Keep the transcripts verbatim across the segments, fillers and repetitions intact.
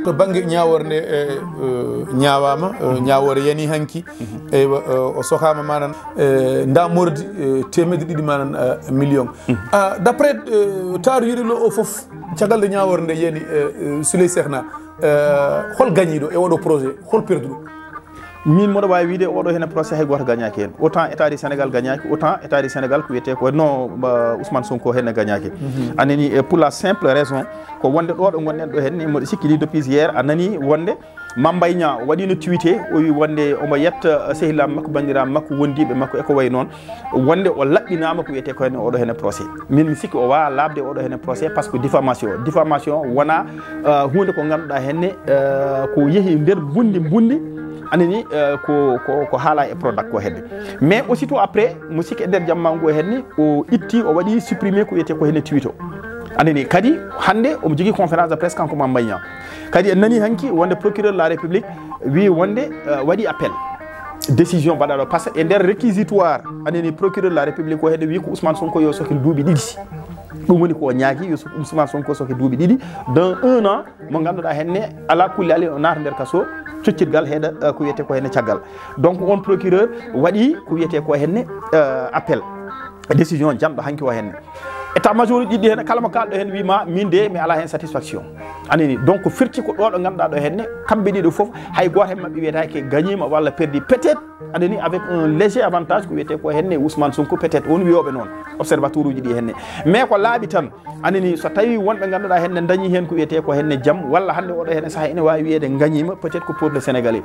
To bannge ñaawoore nde, e, e, ñaawaama, e, ñaawoore yani hanki. Eywa, e, o sokaama manan, e, ndamordi, e, teemedde ɗiɗi manan, e, million. Ah, d'après, e, taaru yiɗi lo o fof, caggal nde ñaawoore nde yani, e, e, Souley Sehna, e, hol gañiiɗo e oɗo projet, hol perduɗo? Min mboɗo waawi wiide oɗo hene procès hay gooto gañaaki heen. Autant État du Sénégal gañaaki, autant État du Sénégal ko wiyetee ko no, ba, Ousmane Sonko hene gañaaki. Anani, e pour la simple raison, ko wonde ɗo ɗo ngonɗen ɗo henne, mboɗo sikki ni depuis hier, a nani wonde Mame Mbaye Niang waɗino tweeté, o wi wonde omo yetta, eh, sehilaaɓe makko, banndiraaɓe makko, wondiiɓe makko e ko wayi noon. Wonde o laɓɓinaama ko wiyetee ko henne oɗo hene procès. Min mi sikki o waawaa laaɓde oɗo hene procès par ce que diffamation. Diffamation wonaa, eh, huunde ko ngannduɗaa henne, eh, ko yehi nder mbundi mbundi, anani, eh, ko, ko, ko haala e Prodac ko hedde. Mais aussitôt après, mo sikki e nder jamma ngu henne, o itti, o waɗi supprimé ko wiyetee ko henne tweet o. Anani kadi hannde omo jogii conférence de presse kanko Mame Mbaye Niang. Kadi en nani hanki wonde procureur de la République wi wonde, eh, waɗi appel. Décision mbaɗaɗo par ce que e nder réquisitoire, anani procureur de la République ko hedde wi ko Ousmane Sonko yo soke duuɓi ɗiɗi. Ɗum woni ko o ñaagi, yo so-, Ousmane Sonko soke duuɓi ɗiɗi, dans un an, mo ngannduɗaa henne ala kulli ali o naata nder kaso, coccirgal heeɗa, eh, ko wiyetee ko henne caggal. Donc on procureur waɗi ko wiyetee ko henne, eh, appel. Décision janɗo hanki o henne. État major uji ɗiɗi henne, kala mo kaalɗo heen wima min de mi ala heen satisfaction. Anani, donc firti ko ɗo ɗo ngannduɗaa ɗo henne, kamɓe ɗiɗo fof, hay gooto heen maɓɓe wiyetaake gañiima walla perdi. Peut-être, anani, avec un léger avantage ko wiyetee ko henne Ousmane Sonko, peut-être on wiyooɓe noon, observateur uji ɗi henne. Mais ko laaɓi tan, anani, so tawi wonɓe ngannduɗaa henne dañi heen ko wiyetee ko henne jam, walla hannde oɗo henne saha ene waawi wiyeede gañiima, peut-être ko peuple sénégalais.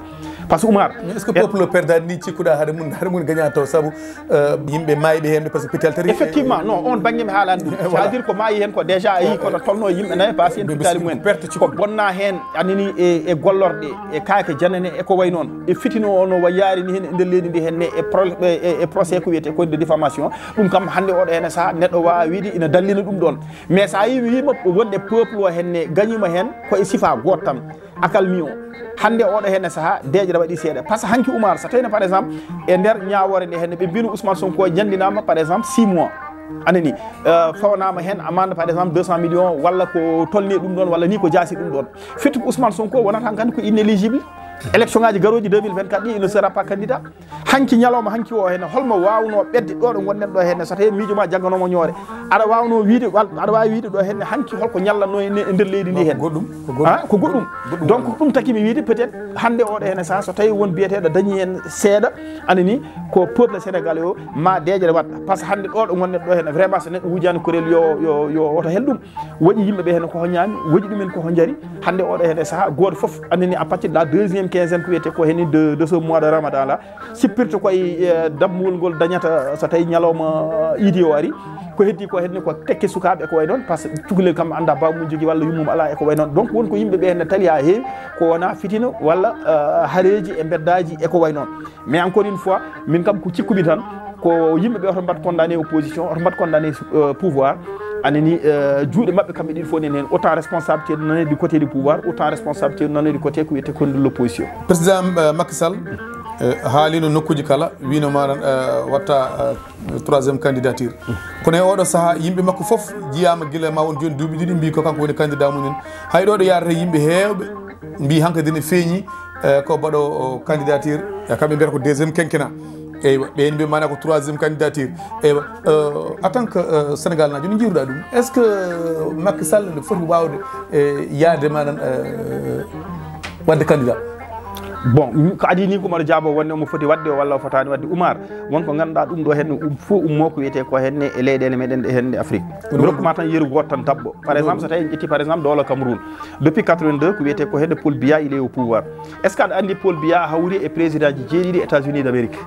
Par ce que Oumar, mais est-ce que peuple o perdani ni cikkuɗaa haɗa mun, haɗa mun gaña taw sabu, euh, yimɓe maayɓe heen, par ce que pital tari? Effectivement, non, on bannge mi haalani ɗum. Voilà. C'est-à-dire ko maayi heen ko déjà a yii kono tolno yimɓe nayi paasi heen pital mumen. Perte cikkuɗo. Ko bonna heen, anani e, e gollorɗe, e kaake janane, e ko wayi noon. E fitino o no wa yaari ni heen e nder leydi ndi henne, e pro-, e, e, e procès ko wiyetee ko de diffamation. Ɗum kam hannde oɗo hene saha neɗɗo waawa wiide ina dallina ɗum ɗoon. Mais so a yii wiima wonde peuple o henne gañiima heen ko e sifa gooto tan. Accalmie o. Hannde oɗo henne saha deeƴre waɗi seeɗa. Par ce que hanki Oumar, so tawino par exemple, e nder ñaawoore nde henne, ɓe mbino Ousmane Sonko ñanndinaama par exemple six mois. Anani, euh, fawnaama heen amende par exemple deux cent millions, walla ko tolni ɗum ɗoon, walla ni ko jaasi ɗum ɗoon. Firti ko Ousmane Sonko wonata hankadi ko inéligible. Élection ngaji garooji deux mille vingt-quatre ɗi, il ne sera pas candidat. Hanki ñalawma hanki o henne, holmo waawnoo ɓetde ɗo ɗo ngonɗen ɗo henne, so tawii miijo ma jagganooma ñoore? Aɗa waawnoo wiide, wal-, aɗa waawi wiide ɗo henne hanki holko ñallatnoo e ne-, e nder leydi ndi henne? Ko goɗɗum, ko goɗɗum. Ah, ko goɗɗum. Goɗɗum. Donc, ɗum tagi mi wiide peut-être hannde oɗo henne saha so tawii won biyeteeɗo dañi heen seeɗa, anani ko peuple sénégalais o ma deeƴere waɗa. Par ce que hannde ɗo ɗo ngonɗen ɗo henne, vraiment, so neɗɗo wujaani korel yo, yo, yo woto hel ɗum. Waɗi yimɓe ɓe heen ko ho ñaami, waɗi ɗumen ko ho njari. Hannde oɗo heen e saha, gooto fof anndini à partir de la deuxième quinzaine ko wiyetee ko heen de, de ce mois de Ramadan là, sippirta koye, eh, dammugol ngol dañata so tawi ñalawma, eh, iidi o ari. Ko heddi ko heen ko tekke sukaaɓe ko way noon, par ce que cukalel kam annda baabu mum jogii walla yummum alaa e ko way noon. Donc won ko yimɓe ɓe heen tali haa heewi, ko wona fitina walla, eh, hareeji e mbeddaaji e ko way noon. Mais encore une fois, min kam ko cikkumi tan, ko yimɓe ɓe oto mbat condamné opposition, oto mbat condamné, euh, pouvoir. Anani, euh, juuɗe maɓɓe kamɓe ɗiɗi fof nani heen. Autant responsabilité nani du côté du pouvoir, autant responsabilité nani du côté ko wiyetee ko de l'opposition. Président, euh, Macky Sall, euh, haalino nokkuuji kala, wino manan, euh, watta, euh, troisième candidature. Kono e oɗo saha, yimɓe makko fof jiyaama gila ma won jooni duuɓi ɗiɗi, mbi ko kanko woni candidat mumen. Hay ɗo ɗo yaarata yimɓe heewɓe mbi hankadi ne feeñi, eh, ko baɗo o candidature, eh, kamɓe mbiyata ko deuxième quinquennat. Eywa, ɓe mbi mana ko troisième candidature. Eywa, euh, en tant que, euh, Sénégal naajo, no jiiruɗa ɗum? Est-ce que, euh, Macky Sall ne foti wawde, eh, yaade manan, euh, wadde candidat? Bon, ko adii ni ko mbaɗa jaabo wonde omo foti waɗde walla o fotaani waɗde. Oumar, won ko ngannduɗaa ɗum ɗo henne, um, fof ummo ko wiyetee ko henne e leyɗeele meɗen ɗe henne Afrique. Mi rokkuma tan yeru gooto tan dabbo. Par exemple, so tawi en ƴetti par exemple dowla Cameroun. Depuis quatre-vingt-deux, ko wiyetee ko henne Paul Biya, il est au pouvoir. Est-ce que aɗa anndi Paul Biya hawri e président ji jeeɗiɗi États-Unis d'Amérique?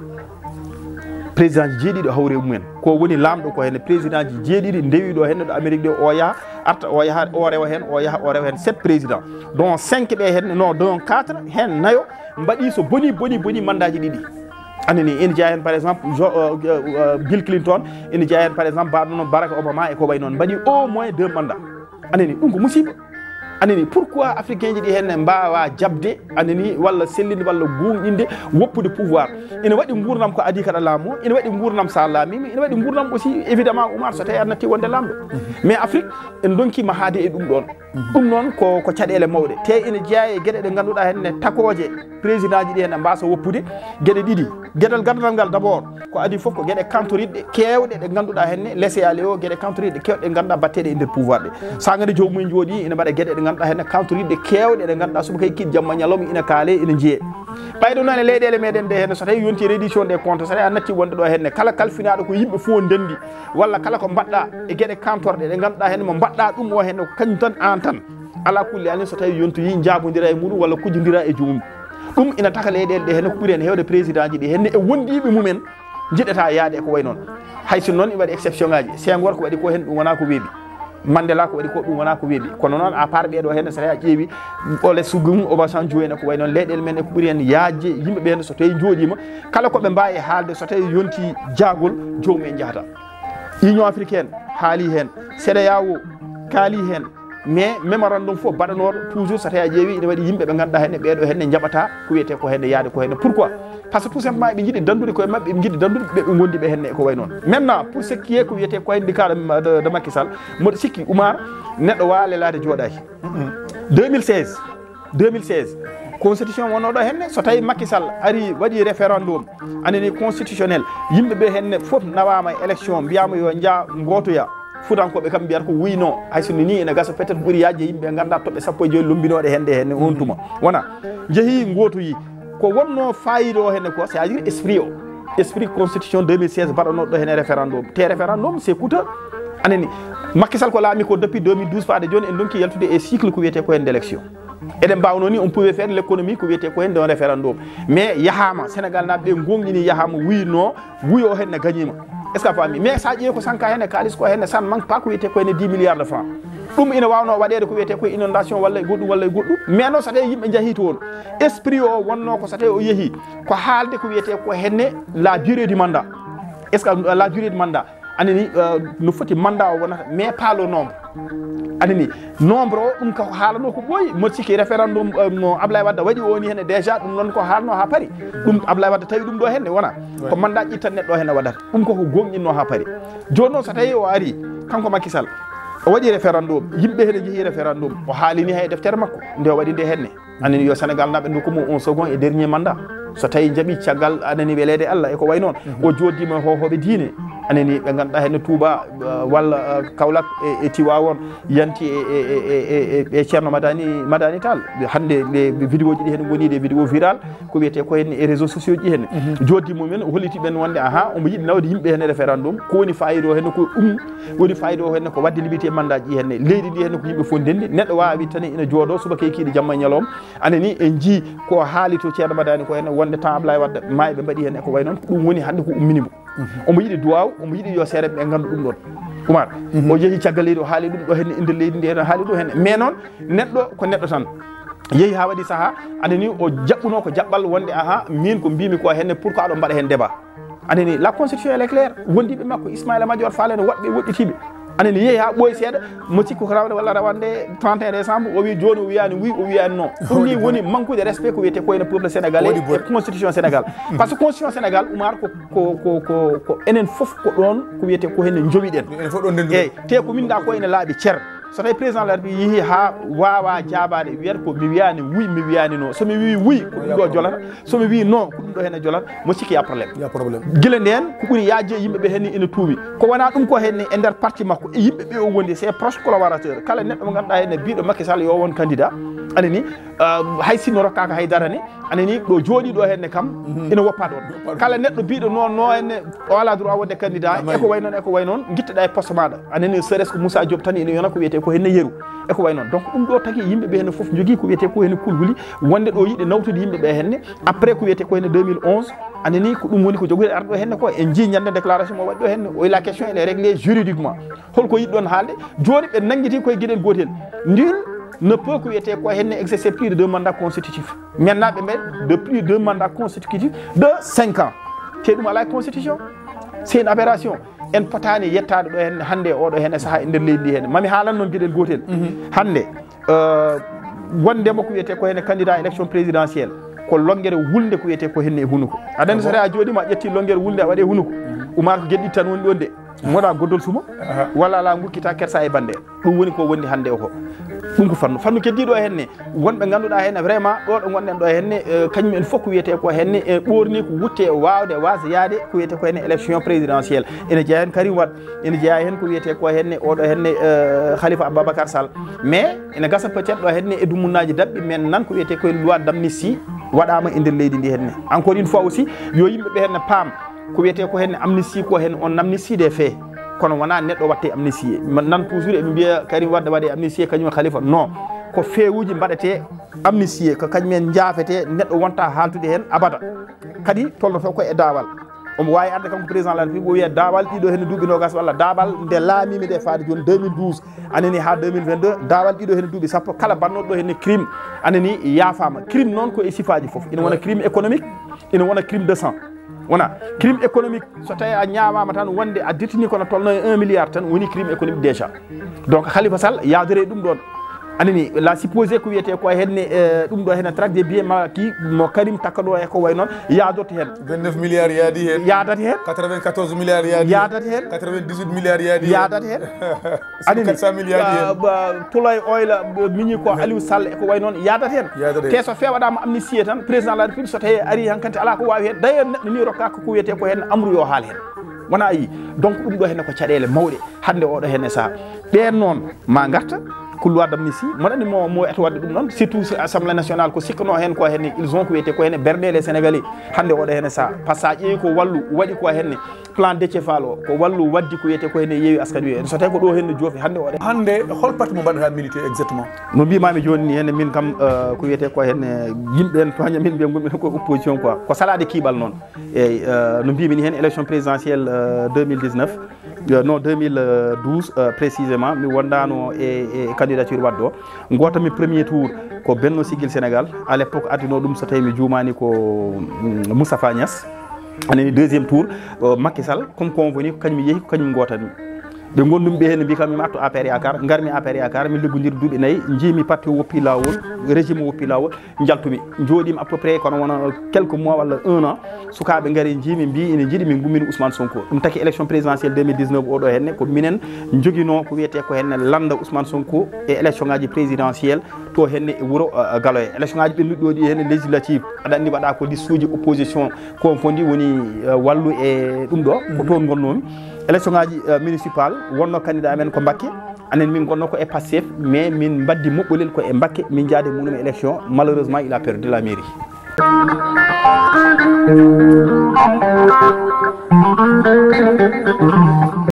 Président ji jeeɗiɗi hawri e mumen. Ko woni laamɗo ko henne président ji jeeɗiɗi ndewi ɗo henne ɗo Amérique ɗo o yaha, arta o yaha, o rewa heen, o yaha, o rewa heen. Sept président. Dont cinq ɓe henne, non, dont quatre, heen nayo mbaɗi so boni, boni, boni mandat ji ɗiɗi. Anani, ene jeyaa heen, par exemple, Jo-, euh, euh, euh, Bill Clinton, ene jeyaa heen, par exemple, mbaɗo noon Barack Obama e ko way noon. Mbaɗi au moins deux mandats. Anani, ɗum ko musiba. Anani, pourquoi africain ji ɗi henne mbawa jabde, anani, walla sellinde, walla gonɗinde, woppude pouvoir? Ina waɗi nguurdam ko adi kaɗa laamu, ina waɗi nguurdam sa laamima, ina waɗi nguurdam aussi, évidemment, Oumar, so tawi a natti wonde laamɗo. Mais Afrique, en donkima haade e ɗum ɗon. Ɗum noon ko, ko caɗeele mawɗe. Te ina jeeya e geɗe ɗe ngannduɗaa henne takooje président ji ɗi henne mbasa woppude geɗe ɗiɗi. Geɗal gandal ngal d'abord, ko adi fof ko geɗe kantoriɗɗe keewɗe ɗe ngannduɗaa henne, laissez-aller o, geɗe kantoriɗɗe keewɗe ɗe ngannduɗaa batteɗe e nder pouvoir ɗe. Sa ngandi joomum en jooɗi ina mbaɗa geɗe ɗe ngannduɗaa henne kantoriɗɗe keewɗe ɗe ngannduɗaa subaka e kiɗi jamma ñalawma ina kaale, ina jiyee. Ɓayde noon e leyɗeele meɗen ɗe henne, so tawi yonti reddition des comptes, so tawi a natti wonde ɗo henne, kala kalfinaɗo ko yimɓe fof ndendi, walla kala ko mbaɗɗa e geɗe kantorɗe ɗe ngannduɗaa henne mo mbaɗɗa ɗum o henne ko kañum tan an tan. Ala kulli alin so tawi yontoyi jabodira e muɗum walla kujjodira e joomum. Ɗum ina taka leyɗeele ɗe henne ko ɓuri heen heewde président ji ɗi henne e wondiɓe mumen jiɗata yaade e ko way noon. Hay so noon ina waɗi exception ngaji. Senghor ko waɗi ko heen ɗum wona ko weeɓi. Mandela ko waɗi ko ɗum wona ko weeɓi. Kono noon à part ɓeeɗo henne so tawi a ƴeewi Olusegun Obasanjo en e ko way noon leyɗeele men e ko ɓuri heen yaajde yimɓe ɓe henne so tawi jooɗima kala ko ɓe mbawi haalde so tawi yonti jaagol joomum en jahata. Union africaine haali heen, CEDEAO kaali heen, mais mémorandum fof baɗanooɗo toujours so tawi a ƴeewi ina waɗi yimɓe ɓe ngannduɗaa henne ɓeeɗo henne njaɓata ko wiyetee ko henne yaade ko henne. Pourquoi? Par ce que tout simplement eɓe njiɗi danndude koye maɓɓe, eɓe njiɗi danndude ɓe ɓe ngonndi ɓe henne e ko way noon. Maintenant, pour ce qui est ko wiyetee ko henne cas de, de, de Macky Sall, mboɗo sikki Oumar, neɗɗo wawa lelaade jooɗaaki. Deux mille seize, deux mille seize, constitution wonnooɗo henne, so tawi Macky Sall ari waɗi référendum, anani constitutionnel, yimɓe ɓe henne fof nawama e élection, mbiyama yo nja ngootoya. Fuutankooɓe kam mbiyata ko wuyno, hay so ni ina gasa peut-être ɓuri yaajde yimɓe ngannda toɓɓe sappo e joyi lombinooɗe hende henne on tuma. Wona, jeeyi ngootoyi. Ko wonno fayida o henne ko, c'est-à-dire esprit o. Esprit constitution deux mille seize mbaɗanooɗo henne référendum. Te référendum, c'est coûteux. Anani, Macky Sall ko laami ko depuis deux mille douze faade jooni, en donki yaltude e cycle ko wiyetee ko henne élection. Eɗen mbawno ni, on pouvait faire l'économie ko wiyetee ko henne on référendum. Mais yahama, Sénégal naaɓe ɓe gonɗini yahama, wuyno, wuyo henne gañima. Est-ce que a faami? Mais sa ƴeewi ko sanka henne kaalis ko henne, ça ne manque pas ko wiyetee ko henne dix milliards de francs. Ɗum ina wawno waɗeede ko wiyetee ko inondation walla e goɗɗum, walla e goɗɗum. Mais noon so tawi yimɓe njahi toon, esprit o wonno ko so tawi o yeehi, ko haalde ko wiyetee ko henne la durée du mandat. Est-ce que la durée du mandat? Anani, euh, no foti mandat o wonata, mais pas le nombre. Anani, nombre o, ɗum ka ko haalano ko ɓooyi. Mboɗo sikki référendum, euh, mo Ablaye Wade waɗi o ni henne déjà, ɗum noon ko haalno ha paari. Ɗum Ablaye Wade tawi ɗum ɗo henne wona. Ouais. Ko mandat ƴi tan neɗɗo henne waɗata. Ɗum ko ko gonɗinno ha paari. Jooni noon so tawi o ari, kanko Macky Sall, o waɗi référendum, yimɓe henne jeehi référendum, o haalini hay e deftere makko, nde o waɗi nde henne. Anani yo Sénégal naaɓe ndokku mo un second et dernier mandat. So tawi jaɓi caggal anani weleede Allah e ko way noon. O jooddima e hohooɓe diine. Anani ɓe ngannduɗaa henne Touba, uh, walla, uh, Kaolack e, e Tiwawon, yanti e, e, e, e, e, e Ceerno Madani, Madani Tall. Hannde nde vidéo ji ɗi hene ngoni, ɗe vidéo viral, ko wiyetee ko henne e réseaux sociaux ji henne. Jooɗdi mumen o holliti ɓen wonde, aha, omo yiɗi nawde yimɓe henne référendum. Ko woni fayida o henne ko ɗum, woni fayida o henne ko waɗde limité mandat ji henne. Leydi ndi henne ko yimɓe fof ndendi. Neɗɗo wawi tan ina jooɗo subaka e kiiɗe jamma e ñalawma. Anani en jii ko haali to Ceerno Madani ko henne wonde temps Ablaye Wade, mayɓe mbaɗi henne ko way noon. Ko ɗum woni hannde ko ummini mo. Omo yiɗi duwaw, omo yiɗi yo seereɓe ɓe nganndu ɗum ɗon. Oumar, o yeehi caggal leydi, o haali ɗum ɗo henne, e nder leydi ndi henne, o haali ɗum henne. Mais noon, neɗɗo ko neɗɗo tan. Yeehi haa waɗi sahaa, anani o jaɓɓuno ko jaɓɓal wonde, aha, min ko mbimi ko henne, pourquoi aɗo mbaɗa heen débat? Anani, la constitution elle est claire. Wondiɓe makko, Ismaïla Madior Fall en, woɗɓe woɗɗitiɓe. Anani, yeehi haa ɓooyi seeɗa, mo sikku ko rawde walla rawande trente et un décembre, o wi jooni o wiyani oui, o wiyani non. Ɗum ni woni manque de respect ko wiyetee ko henne peuple sénégalais e constitution Sénégal. Parce que constitution Sénégal, Oumar, ko, ko, ko, ko, ko enen fof ko ɗon ko wiyetee ko henne jowiɗen. Enen fof ɗon ndenduɗen. Eyyi, te ko winda ko ene laaɓi cer. So tawi président de la République yeehi haa wawa jaabaade, wiyata ko mi wiyani oui, mi wiyani non. So mi wi oui, ko ɗum ɗo jolata. So mi wi non, ko ɗum ɗo henne jolata. Mo sikki ya problème. Ya problème. Gila nden, ko ɓuri yaajde e yimɓe ɓe henne ina tuumi. Ko wona ɗum ko henne e nder parti makko, e yimɓe ɓe o wondi, c'est proche collaborateur. Kala neɗɗo mo ngannduɗaa henne biiɗo Macky Sall yo won candidat, anani, euh, hay sinno rokkaaka hay dara ne, anani ɗo jooɗi ɗo henne kam, ina woppa ɗon. Kala neɗɗo biiɗo non, no henne, o ala droit wonde candidat, e ko way noon, e ko way noon, gittoɗa e poste maɗa. Anani, serait-ce que Moussa Diop tan ina yona ko wiyetee ko henne yeru. E ko way noon. Donc, ɗum ɗo tagi yimɓe ɓe henne fof jogii ko wiyetee ko henne kulhuli, wonde ɗo yiɗi nawtude yimɓe ɓe henne. Après ko wiyetee ko henne deux mille onze, anani ko ɗum woni ko joguɗen arɗo henne ko. En jii ñande déclaration mo waɗi ɗo henne. O wi la question elle est réglée juridiquement. Holko yiɗi ɗon haalde? Jooni ɓe nanngiti koye geɗel gootel. Nul ne peut ko wiyetee ko henne exercer plus de deux mandats consécutifs. Maintenant, ɓe mbaɗi de plus de deux mandats consécutifs de cinq ans. Te ɗum ala e constitution. C'est une aberration. En potaani yettaade ɗo henne hannde e oɗo henne sahaa e nder leydi ndi henne. Mami haalan noon geɗel gootel. Hannde, euh, wondema ko wiyetee ko henne candidat élection présidentielle, ko lonngere wulnde ko wiyetee ko henne e hunuko. Aɗa anndi, so tawi a jooɗiima, a ƴetti lonngere wulnde, a waɗi e hunuko, Umar, ko geɗe ɗiɗi tan woni ɗoon de. Moɗa goddol suma, walla alaa, ngukkitaa kersa e bannde. Ɗum woni ko wondi hannde o ko. Ɗum ko fannu. Fannu keddiiɗo o henne, wonɓe ngannduɗaa henne, vraiment, ɗo ɗo ngonɗen ɗo henne, eh, kañum en fof ko wiyetee ko henne, e ɓoorni ko wutte e waawde, waasde yaade ko wiyetee ko henne élection présidentielle. Ene jeyaa heen Karim Wade, ene jeyaa heen ko wiyetee ko henne, oɗo henne, eh, Khalifa Ababacar Sall. Mais ene gasa peut-être ɗo henne e dumunnaaji daɓɓi, men nan ko wiyetee ko henne loi d'amnistie waɗaama e nder leydi ndi henne. Encore une fois aussi, yo yimɓe ɓe henne paam, ko wiyetee ko henne amnistie ko henne on amnistie des faits. Kono wonaa neɗɗo waɗte amnistie. Nan toujours eɓe mbiya Karim Wade waɗe amnistie, kañum e Khalifa. Non. Ko feewuuji mbaɗetee amnistie, ko kañum en njaafetee, neɗɗo wonta haaltude heen abada. Kadi tolnoto ko e daawal. Omo waawi arde kanko président de la République, o wiya daawal ɗiɗo heen duuɓi noogas walla daawal nde laamiimi nde faade jooni deux mille douze, anani haa deux mille vingt-deux, daawal ɗiɗo heen duuɓi sappo, kala bannooɗo heen crime, anani yaafaama. Crime noon ko e sifaaji fof. Ina wona crime économique, ina wona crime de sang. Wona crime économique, so tawi a ñaamaama tan wonde a dirtini kono tolno e un milliard tan, woni crime économique déjà. Donc Khalifa Sall yaadore ɗum ɗoon. Anani, la supposé ko wiyetee ko henne, eh, ɗum ɗo henne traque des biens mal acquis mo Karim takkano e ko way noon, yaadorte heen. Vingt-neuf milliards yaadi heen. Yaadata heen. Quatre-vingt-quatorze milliards yaadi heen. Yaadata heen. Quatre-vingt-dix-huit milliards yaadi heen. Yaadata heen. Anani, quatre cents milliards yaadi heen. Ah, ba, Tulay Oil, ah, miñi ko Aliou Sall e ko way noon, yaadata heen. Yaadata heen. Te so fee waɗaama amnistie tan, président de la République so tawi ari hankanti alaa ko waawi heen. D'ailleurs, neɗɗo ni rokkaaka ko wiyetee ko heen amru yo haal heen. Wona a yii. Donc ɗum ɗo henne ko caɗeele mawɗe. Hannde oɗo henne saha. Ɓeen noon ma ngarta, ko loi d'amnistie, mboɗa anndi mo, mo eto waɗde ɗum noon, surtout si Assemblée nationale ko sikkanoo heen ko henne, ils ont ko wiyetee ko henne berner les Sénégalais. Hannde oɗo henne saha, par ce que sa ƴeewi ko Wallu waɗi ko henne, plan Déthié Fall o, ko Wallu waddi ko wiyetee ko henne Yewwi Askan Wi. So tawi ko ɗo henne joofi hannde oɗo. Hannde hol parti mo mbaɗata milité exactement? No mbiimaami jooni ni henne, min kam, euh, ko wiyetee ko henne, yimɓe en tooña min, mbiya ngonmi ko opposition quoi. Ko salaade kiiɓal noon. Eyyi, euh, no mbiimi ni heen, élection présidentielle, euh, deux mille dix-neuf, euh, non, deux mille douze, euh, précisément, mi wondaano e, e candidature Wade o. Ngootanmi premier tour ko Benno Siggil Sénégal. À l'époque, addunoo ɗum, so tawi mi juumaani, ko, mm, Moustapha Niass. Anani deuxième tour, euh, Macky Sall, comme convenu, ko kañum yehi, ko kañum ngootanmi. Ɓe ngondumi ɓe heen, mbi kam mi artu A P R Yakar, ngarmi A P R Yakar, mi liggondir duuɓi nayi, njiimi parti o woppi laawol, régime o woppi laawol. Njaltumi, njooɗiimi à peu près kono wona quelques mois walla un an, sukaaɓe ngari, njiimi, mbii ina njiɗi min ngummina Ousmane Sonko. Ɗum taki élection présidentielle deux mille dix-neuf oɗo henne, ko minen njoginoo ko wiyetee ko henne lannda Ousmane Sonko e élection ngaji présidentielle to henne e wuro, uh, Galoya. Élection ngaji ɓennuɗi ɗo ɗi henne législative, aɗa anndi waɗa ko liste uji opposition, ko on fof ndi woni, uh, Wallu e ɗum ɗo, ko toon ngonnoomi. Élection ngaji, uh, municipal, wonno candidat men ko Mbakke. Anen min ngonno ko e Pastef, mais min mbaddi moɓɓolel ko e Mbakke, min njaade mum e élection. Malheureusement, il a perdu la mairie.